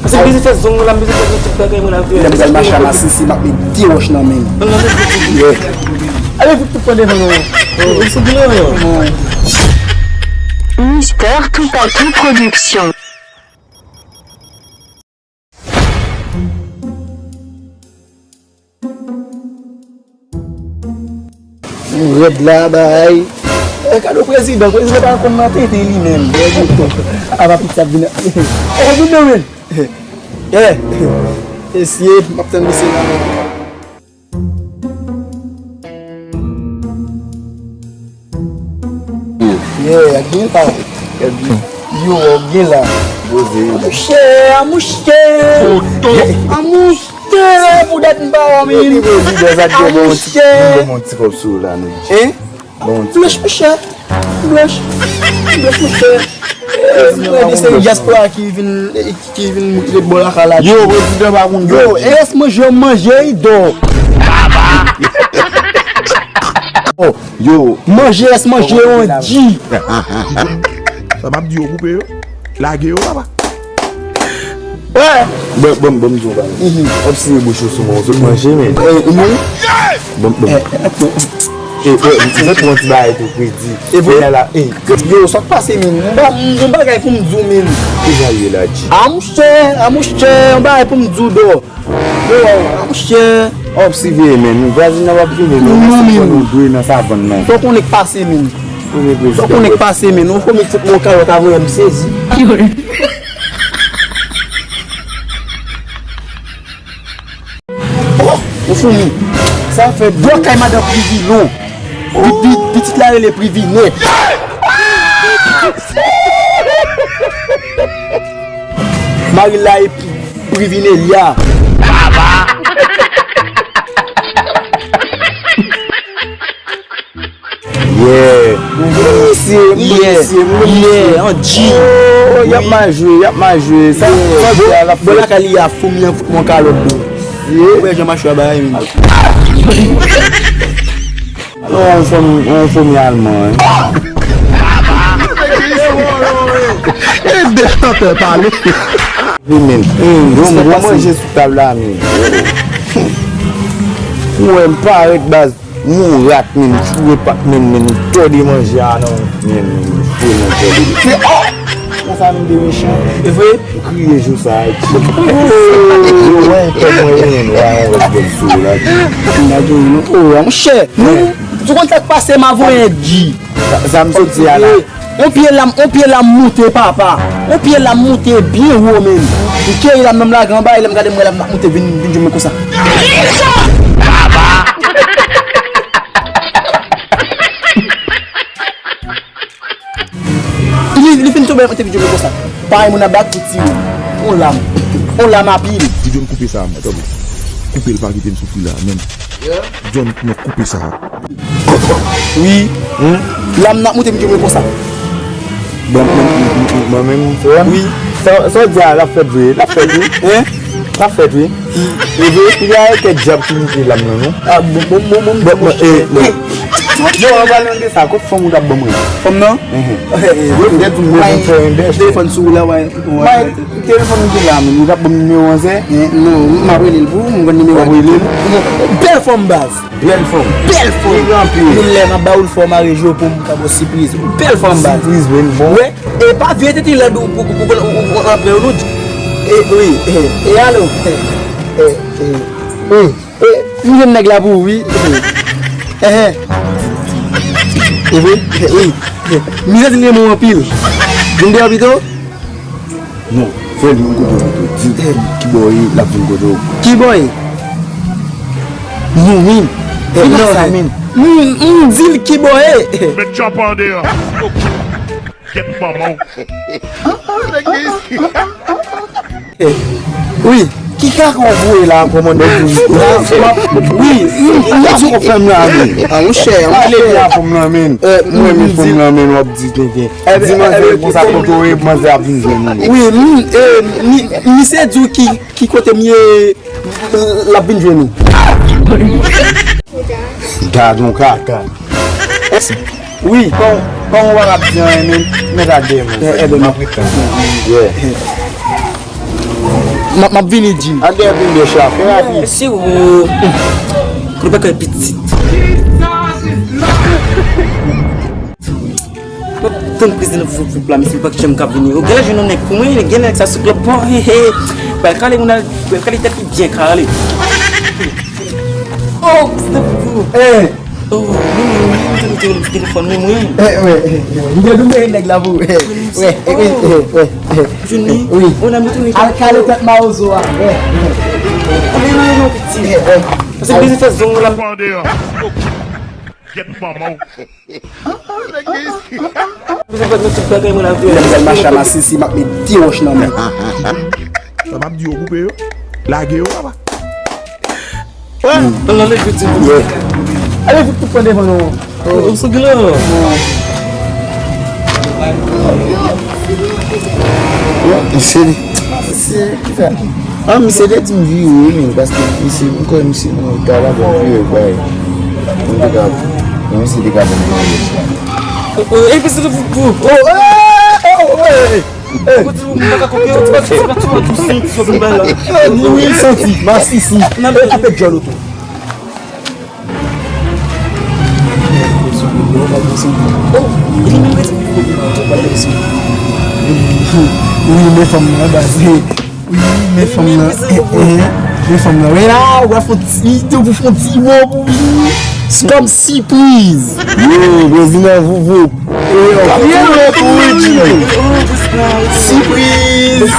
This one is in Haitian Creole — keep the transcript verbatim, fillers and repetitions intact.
Se m bezwen fè zong mwen la, m bezwen fè tout bagay mwen la. Lè m pral mache a masisi, m ap met de wòch nan men m. Yeah. Ale fout tout pran devan nou. Ou sou glen yo. Mister Toupatou Production. Ou rèd la bay. E kado prezidan, prezidan pa konn nan tenten li menm. Apa pizza vin. E vin nan men. E esye, m ap tann misye la. Yeah, gen la. Yo, gen la. Poze. Amouche, amouche. Amouche, pou dat m pa wè men. Epi prezidan sa te bon ti, bon ti kòb sou la nou. Hein? Bon ti. Blanch mouche. Blanch. Blanch mouche. Mwen di se dyaspora ki vin ki vin ret bò lakay la. Yo, prezidan pa konn dòmi. Yo, e rès manje yo manje ido. Yo, manje rès manje yo di. Sa m ap di yo koupe yo. Lage yo papa. Wè. Bon, bon, bon, m di w bagay. W ap siye bouch ou sou mwen, w sot manje men. Bon, bon. E, e, m fè pran ti bagay pou kredi. E vre la, e. Yo, sa k pase men? M ba, m gon bagay pou m di w men. Ki jan l ye la, G? A mouche, a mouche, yon bagay pou m di w do. Yo, a mouche. W ap siveye men, vwazin nan w ap vini men. Non men. Nou dwe nan savann nan. Sa w konnen k pase men. Sa w konnen k pase men. Ou fò met fout mwen kalòt avan yè m sezi. Oh, yon foumi. Sa fè dlo kay madan Privilon. Pi, pi, pitit la rele Privinèt. Mari la e Privinelia. Yeah. Misye, misye, misye. An G. Oh, y ap mal jwe, y ap mal jwe. Sa, sa di a l ap fè. Bon, lakay li a foumi an fout mwen kalòt do. Ou wè jan machwa bagay menm. Alò, yon foumi, yon foumi alman, hein. E de tantè pale. Wi, men. Yo, m gon manje sou tab la, men. Ou wè, m parèt baz. Yon rat menm, foure pat menm, menm, tòde manje a nan menm, foure nan tòde. Se oh! Konsa nou de mechan. E vre? M kriye jou sa a, G. Yo, wè, pèp mwen, yon wè, yon wè, bèl sou la, G. M pa gen non. Oh, monchè, nou, ou konn sa k pase, m a voye G. Sa, sa m sot di a la. On pye lam, on pye lam moute papa. On pye lam moute byen wo menm. M keri lam nan m lage anba e lè m gade m wè lam ap moute vin vin jwenn mwen konsa. Li, li fin tonbe mwen te vin jwenn mwen konsa. Parèy moun ap bat pou tire. On lam. On lam apil. Ti John koupe sa a mwen, tanpri. Koupe l pa kite m soufri la menm. John nan koupe sa a. Wi. Lam nan ap moute m jwenn mwen konsa. Bon, mwen menm, se wè m. Wi. Sa, sa w di a, l ap fèt vre, l ap fèt wi. Hein? L ap fèt wi. E vre? Pi a e kèk dyab ki moute lam nan non. Ah, bon, bon, bon, bon, bon, bon, eh, bon. Yo, an palan de sa, kot fanm ou t ap ban mwen? Fanm nan? Yo, m te di w mwen fè yon dèch. Telefòn sou ou la, wè. Telefòn ou gen la, men ou t ap ban m nimewo an, sè? Non, m ap rele l pou ou, m konn nimewo a. W ap rele l? Bèl fanm baz. Bèl fanm. Bèl fanm. Li gen anpil. Yon lè m ap ba ou l fò mare je w pou m ka ba w sipriz. Bèl fanm baz. Sipriz, men bon. Wè, e pa vye tete lèd ou, ou, ou, ou, ou antre ou nou. E, wi, e, e alo. E, e, e, e, m jwenn nèg la pou ou, wi. Ehe. E vre? E, wi. Mizè di m renmen w anpil. Vin deyò pito. Non, fè l vin kote w pito. Di l kibò w ye, l ap vin kote w. Kibò w ye? Non, men. E non, sa, men. M, m di l kibò w ye. Met tchòpè an deyò. Gèt manman w. Wi. Ki kaka w voye la, kòmandan Wi, m, m, m, m, fè m la, men. A, monchè, monchè. Pale byen a fanm nan, men. Mwen, men fanm nan, men, w ap di tenten. Di manzè konsa kote w ye, manzè ap vin jwenn ou. Wi, m, e, mi, misye di w ki, ki kote m ye, l ap vin jwenn ou. Gad yon kaka. Wi, kòm, kòm ou pa ap di anyen, men, mèt al dèyè mwen. Ebyen, m ap ret tann ou. Yeah. M ap, m ap vini, Jim. An dèyè vin de chwa, fè rapid. Mesye, ou. Kote bagay pitit. M ap tann prezidan Voup Voup la, mesye, li pa janm ka vini. Ou genlè jwenn yon nèg pou mwen, genlè nèg sa sou klòb, bon, he, he. Pral kale moun al, pral kale tèt li byen kale. Oh, prezidan Voup Voup. Hey. Oh, wi, wi, wi, wi, wi, wi, telefòn, wi, wi. Eh, wi, wi, wi. M te di w mete nèg la pou ou. Eh, wi, wi, wi, wi, wi. Johnny, wi. Al kale tèt mawozo a. Wi, wi. Wi, wi, wi, piti. Wi, wi. Paske m bezwen fè zong la. Pande an. Gyèt manman w. Bezwen fè tout bagay mwen la. Lè m pral mache a Masisi, m ap met de wòch nan men. Sa m ap di yo koupe yo. Lage yo, papa. An nan leve di nou. Ale fout tout pran devan nou. Ou sou glan. Yo, se li. Se ki fè. Ah, misye te di m vire, wi, men, paske misye, m kwè misye nan eta la pou m vire, bay. Mwen te ka, mwen misye te ka ban m manje. E, e, e, misye te fout pou. Oh, eh, oh, eh. Kote ou m pa ka kopye, ou ti pa, ti pa, ti pa, ti pa, ti pa, ti pa, Ni wi santi, masisi. E ki pèt djòl ou tou. Oh, li menm rete. Wi, men fanm nan, baz. Wi, men fanm nan. Eh, eh, men fanm nan. Wi, la, ou va fè ti, ou pou fè ti mo pou li. Kòm sipriz. Yo, prezidan Vouvou. Sipriz!